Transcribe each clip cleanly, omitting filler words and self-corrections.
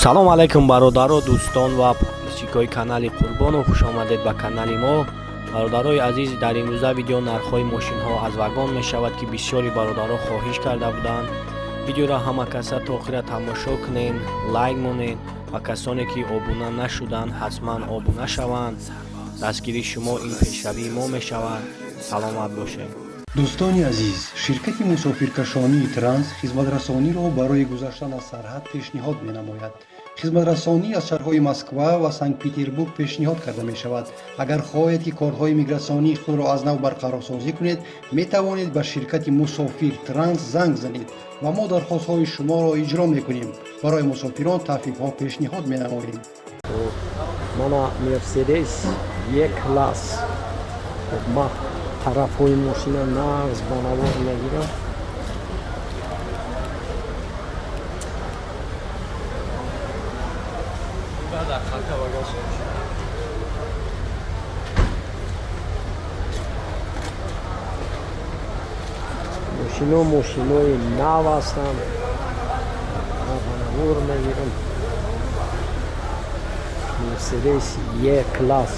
Салом алайкум, бародаро, дӯстон ва подписчикои канали Қурбонов, хуш омадед ба канали мо. Бародарои азиз, дар имрӯза видео нархҳои мошинҳо аз вагон мешавад, ки бисёри бародаро хоҳиш карда буданд. Видеоро ҳама каса то охира тамошо кунед, лайк монед ва касоне ки обуна нашуданд, ҳатман обуна шаванд. Дастгирии шумо ин пешравии мо мешавад. Саломат бошед. Дӯстони азиз, ширкати мусофиркашонии Транс хизматрасониро барои гузаштан аз сарҳад пешниҳод менамояд. Хизматрасонӣ аз шаҳрҳои Москва ва Санкт Петербург пешниҳод карда мешавад. Агар хоҳед, ки корҳои мигратсионии худро аз нав барқарорсозӣ кунед, метавонед ба ширкати Мусофир Транс занг занед ва мо дархостҳои шуморо иҷро мекунем. Барои мусофирон тахфифҳо пешниҳод менамоем. Мана Мерседес Е класс. Ма тарафҳои мошина нағз ба навор мегирам. Мошино мошинои нав ҳастанд. Ба навор мегирам. Мерседес Е класс.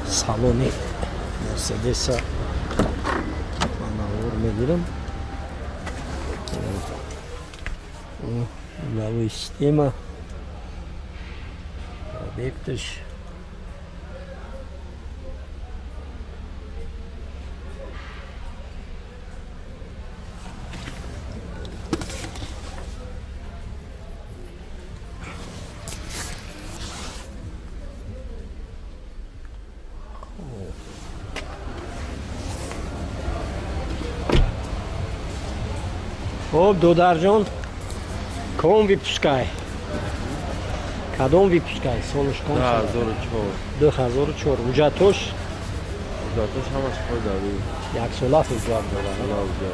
Салони Мерседеса ба навор мегирам. Новый система объекташ. Хоб, додарҷон, ком выпускай, кадом выпускай, солаш ком? 2004. 2004. Ҳуҷҷатош? Ҳуҷҷатош ҳамаш хойдавӣ. Яксола ҳуҷҷат дорад.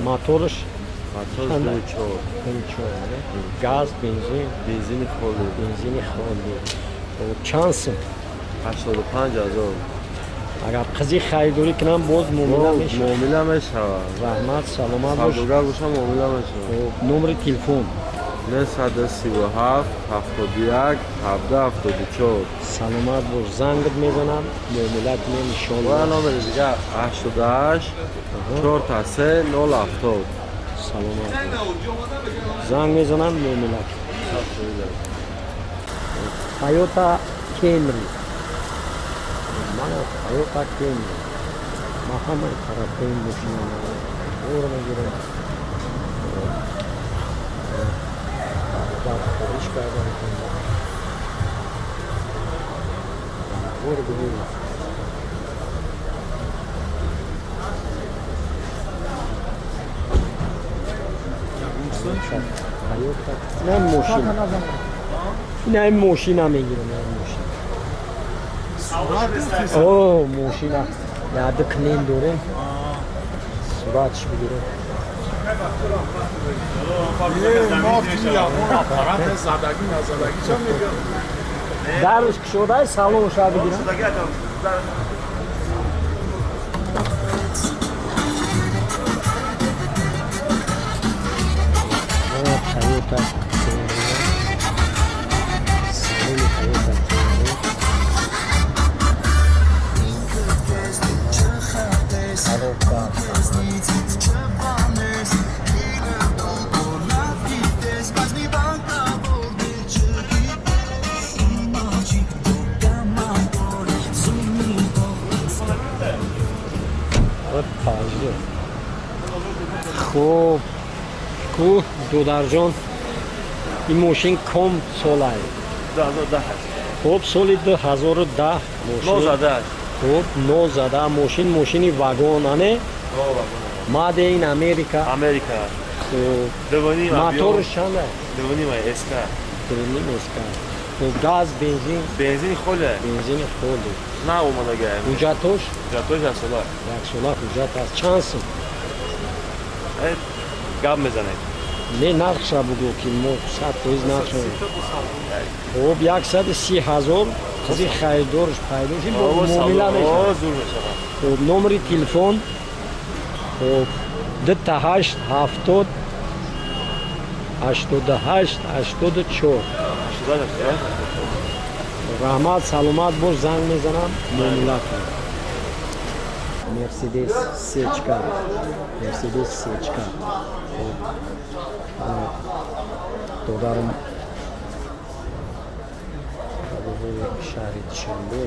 Мотораш? Мотораш 2.4. 2.4. Газ, бензин? Бензини холӣ. Бензини холӣ. Чанд сум? 85 000. Агар қизи харидорӣ кунам, боз муомила мешавад? Муомила мешавад. Раҳмат, саломат бош. Савдогар бошам, муомила мешавад. Номери телефон? 937 71 17 74. Саломат бош, зангат мезанам, муомила кунем, иншолло. Ва номери дигар 88 4 3 0 70. Саломат бош, занг мезанам, муомила кунем. Тойота Кемри. Мана Тойота Кемри. Ма ҳамаи тарафҳои мошина бор мегирам. Дар хоҳиш кардам, бор бигирем. Тойота, мошина, ина мошина мегирам, мошина. О, мошина яда клин дорем, суратш бигирем. Дарш кушодай, салонша бигирам. Тойота салони Тойота. Коробка. Пажо. Хуб, ку додарҷон, ин мошин ком солай? 2010. Хуб, соли 2010 мошин. Хуб, нозада мошин, мошини вагон, ане? Made in America. Америка. Хуб, моторш чанда? 2.5 СК. 2.5 СК. Хуб, газ, бензин? Бензини холе. Бензини холе. На омадага. Ҳуҷҷатош? Ҳуҷҷатош яксола. Яксола ҳуҷҷат аст. Чанд сум? Гап мезанед. Не нархша бугӯ ки мо 100% нарх. Хуб 130 000 қизи харидорш пайдо шид, муомила мешавад. Хуб номери телефон хуб 28 70 88 84. Раҳмат, саломат бош, занг мезанам, муомила кун. Мерседес сечка. Мерседес сечка. Додарам шаҳри Душанбе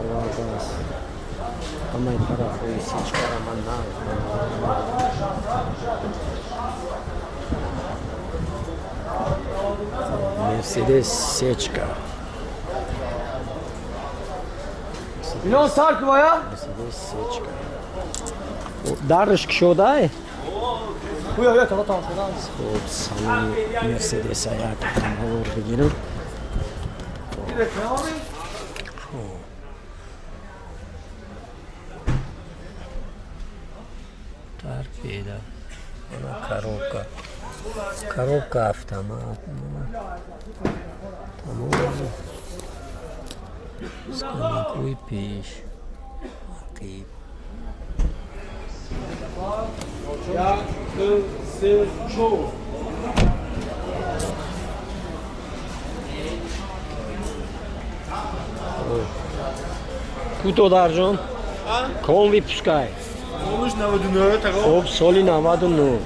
овардааст. Ҳамаи тарафҳои сечкара ман Мерседес сечка. Миллион сар кувая? Мерседес сечка. Дарш кушодай? Хуб, салони Мерседеса як навор бигирем. Торпеда. Она коробка. Коробка автомат. Тамом. Скамейкой пеш. Ақиб. 1, 2, 3, 4. Куто дарҷон? Ком выпускай? Солиш 99 таго. Хуб, соли 99.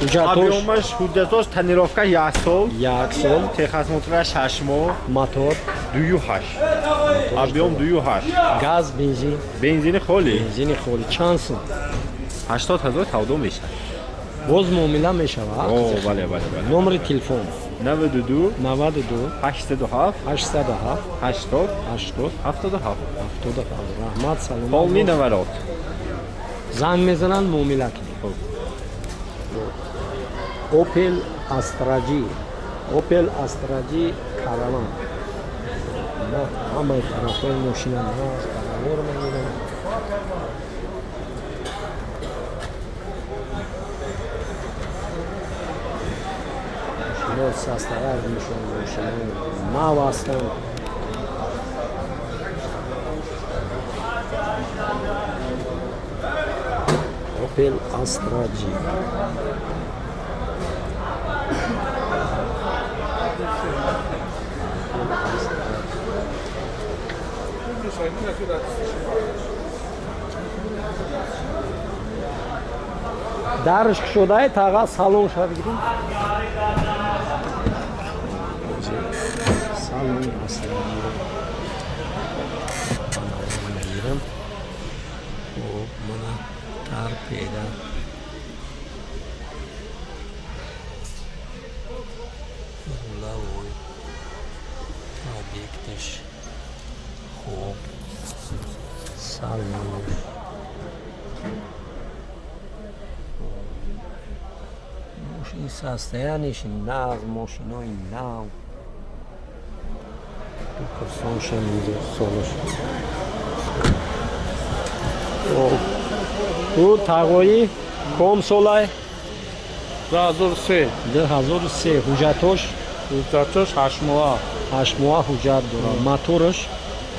Ҳуҷҷатош? Объёмаш ҳуҷҷатош тонировка 1 сол. 1 сол. Техосмотра 6 моҳ. Мотор? 2.8. Объём 2.8. Газ, бензин? Бензини холӣ. Бензини холӣ. Чанд сум? 80 000 савдо мешавад. Боз муомила мешавад? О, бале, бале, бале. Номери телефон? 92 92 807 807 80 80 77 77. Раҳмат, саломат. Полный наворот. Занг мезананд, муомила кунед. Opel Astra G. Opel Astra G Caravan. Ҳамаи тарафҳои мошина наз, баровар мегирам. Мошино состояниешон мошинои нав ҳастанд. Opel Astra G. Дарш кушодай таға салон ша бигирем. Салон Astra G. Мегирам. Хуб, мана торпеда. Руловой. Объектиш. Хуб. Салон. Мошин состояниеш нағз, мошинои нав. Пурсоншам инҷо солаш. Ту тағоӣ ком солай? 2003. 2003. Ҳуҷҷатош? Ҳуҷҷатош 8 моҳа. 8 моҳа ҳуҷҷат дорад. Мотораш?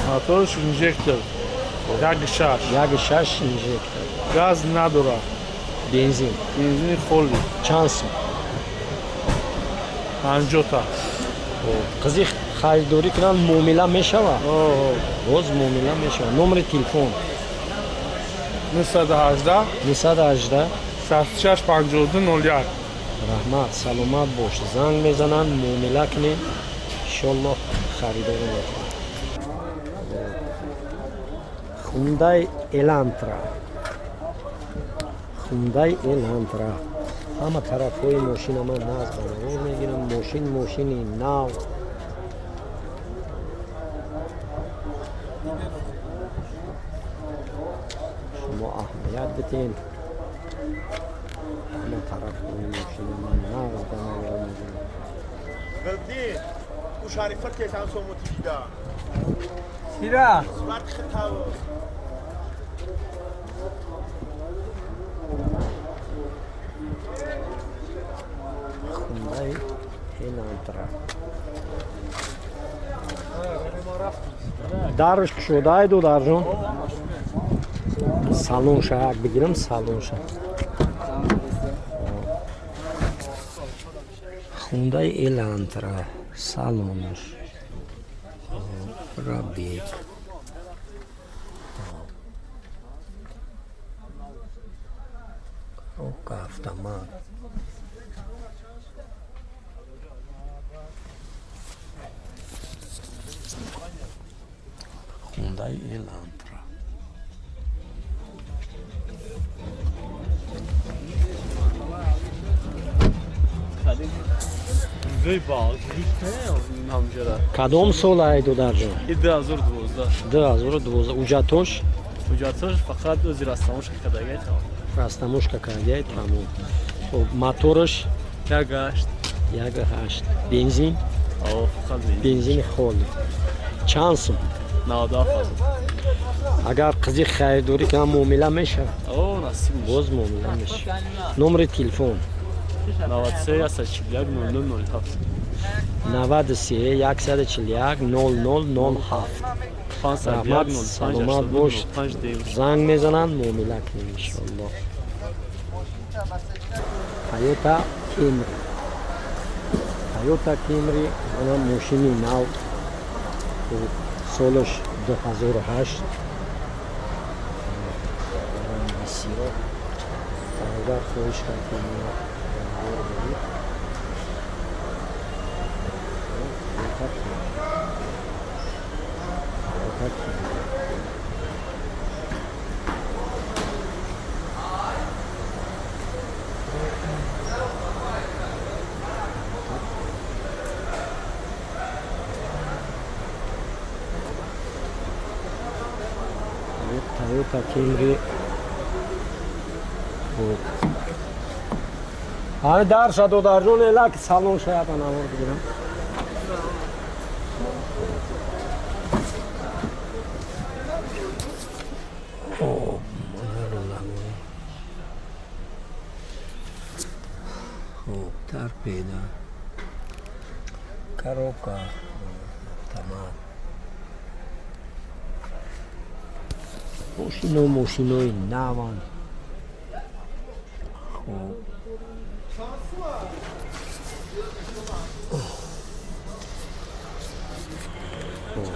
Мотораш инжектор. 1.6. 1.6 инжектор. Газ надорад. Бензин. Бензини холӣ. Чанд сум? 50 та. Қизи харидорӣ кунанд, муомила мешавад? Боз муомила мешавад. Номери телефон? 918 918 66 52 01. Раҳмат, саломат бош. Занг мезананд, муомила кунед. Иншоллоҳ харидорӣ мекунанд. Hyundai Elantra. Hyundai Elantra. Ҳама тарафҳои мошина ман нағз ба навор мегирам. Мошин мошини нав. Шумо аҳамият бидиҳед. Ҳама тарафҳои мошина ман нағз ба навор мегирам. Сира. Элантра. Дарш кушодай додарҷон. Салонша як бигирам, салонша. Хундай Элантра, салонаш. Пробег. Коробка автомат. Хундай Элантра. Кадом сол ай додарҷон? 2012. 2012. Уҷатош? Ҳуҷҷатош фақат ози растамошка кардагай тамом. Растамошка кардагай тамом. Хоб, мотораш? 1.8. 1.8. Бензин? О, фақат бензин. Бензини холи. Чанд сум? 97 ҳазор. Агар қизи харидорӣ кунам, муомила мешавад? О, насиб мешавад. Боз муомила мешавад. Номери телефон? 93 141 00 07. 93 141 00 07. 501 Раҳмат, саломат бош. 05 Занг мезананд, муомила кунем, иншоалло. Тойота Кемри. Тойота Кемри, ана мошини нав, солаш 2008. Ранги сиёҳ. Бародар хоҳиш кард, ки навор бигир. Тойота Кемри. Тойота Кемри. Тойота Кемри. Хуб. Ҳами дарша додарҷон, элак салон шаяд навор бигирам. Хоб, мана ролагои. Хоб, торпеда. Коробка автомат. Мошино мошинои наванд. Хоб. Хоб.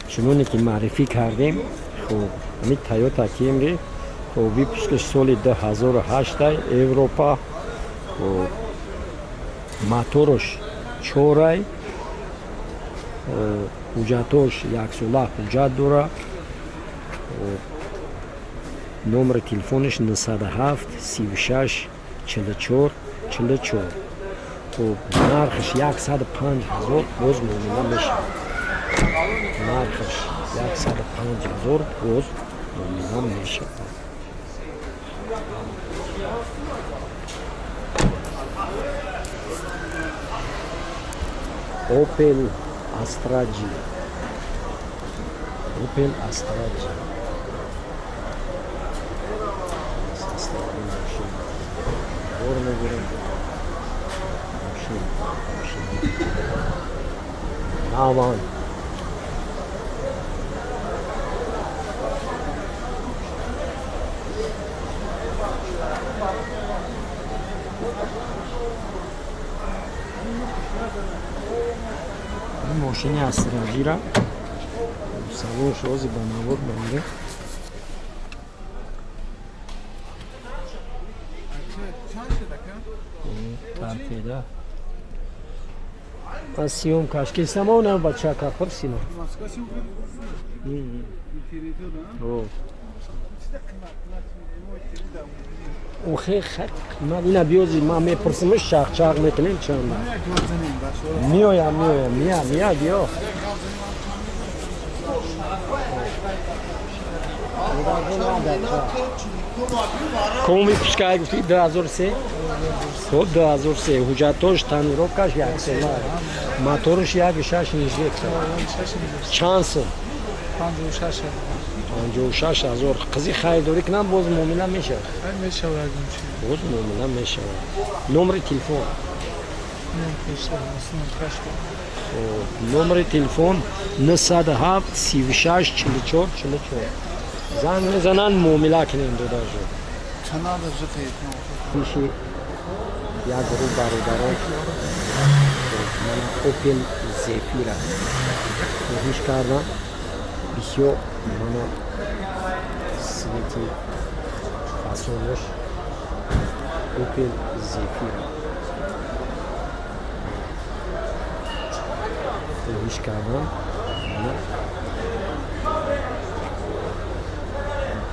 Чуноне ки маърифӣ кардем, хоб, ҳамин Тойота Кемри, хоб, выпускаш соли 2008, Европа, хоб, мотораш чорай, ҳуҷҷатош яксола ҳуҷҷат дора. Хоб, номери телефонаш 97 36 44 44. Хоб, нархаш 105 ҳазор, боз муомила мешавад. Нархаш 105 ҳазор, боз муомила мешавад. Opel Astra G. Opel Astra G. Мошин. Бор мегирем. Мошин, мошин. Наван. Ин мошини Астра G-ра салонш ози ба навор мегирем. Торпеда. Ман съёмкаш кесам, онам бачака пурсина. Охе, қимат ина биёзи, ман мепурсимш, чақчақ мекунем чанда. Меоям, меоям, мия, мия, биё. Ком выпуска гуфти 2003? Хоб, 2003. Ҳуҷҷатош тонировкаш яксола. Мотораш 1.6 инжектор. Чанд сум? 56. 56 ҳазор. Қизи харидорӣ кунам, боз муомила мешавад? Мешавад. Боз муомила мешавад. Номери телефон? Номери телефон 907 36 44 44. Занг мезананд, муомила кунем, додарҷон. Пеши як гурӯҳ бародарон ман Опел Зефира хоҳиш кардам. Бисёр мана свети фасонаш Опел Зефира хоҳиш кардам.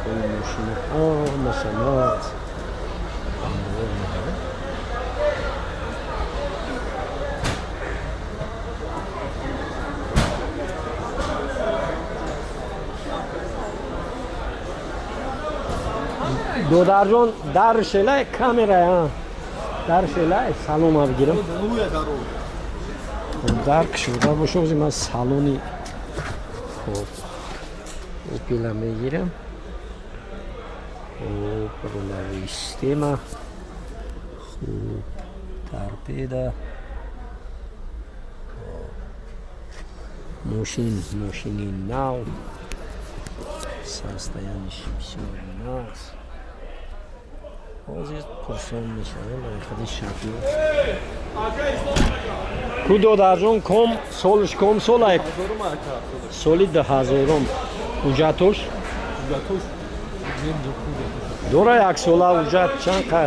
Мошина ҳамаша нағз. Додарҷон, дар шелай камера, дар шелай салома бигирам. Дар кушода боша, ози ман салони хоб Опела мегирам. Хуб, руловой система, хуб, торпеда, мошин, мошини нав, состояние ш бисёр нағз. Ҳозир пурсон мешавем худи шофёр. Ку додарҷон, ком солш, ком солай? Соли 2000-ум. Ҳуҷҷатош дора? Яксола ҳуҷҷат чанд қа?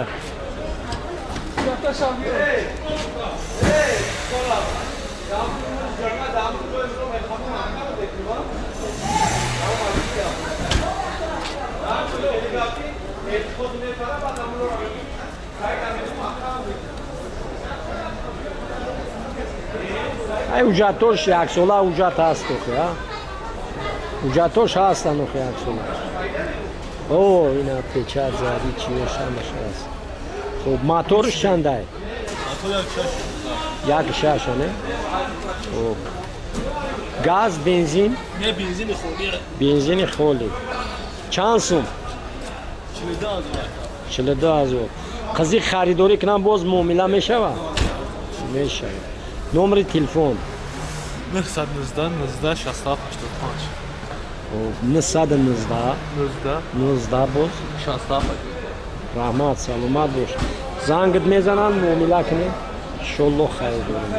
Ай, ҳуҷҷатош яксола ҳуҷҷат ҳаст охи, а? Ҳуҷҷатош ҳастанд охи яксола. О, ина печать зади, чиёш ҳамаш ҳаст. Хуб, моторш чандай? 1,6, не? Хуб, газ, бензин? Не, бензини холӣ. Бензини холӣ. Чанд сум? 42 000. 42 000. Қизи харидорӣ кунам, боз муомила мешавад? Мешавад. Номери телефон? 919 19 67 85. Хуб, 919. 19. 19 боз? 67. Раҳмат, саломат бош. Зангит мезананд, муомила кунем, иншолло, хайр дорем.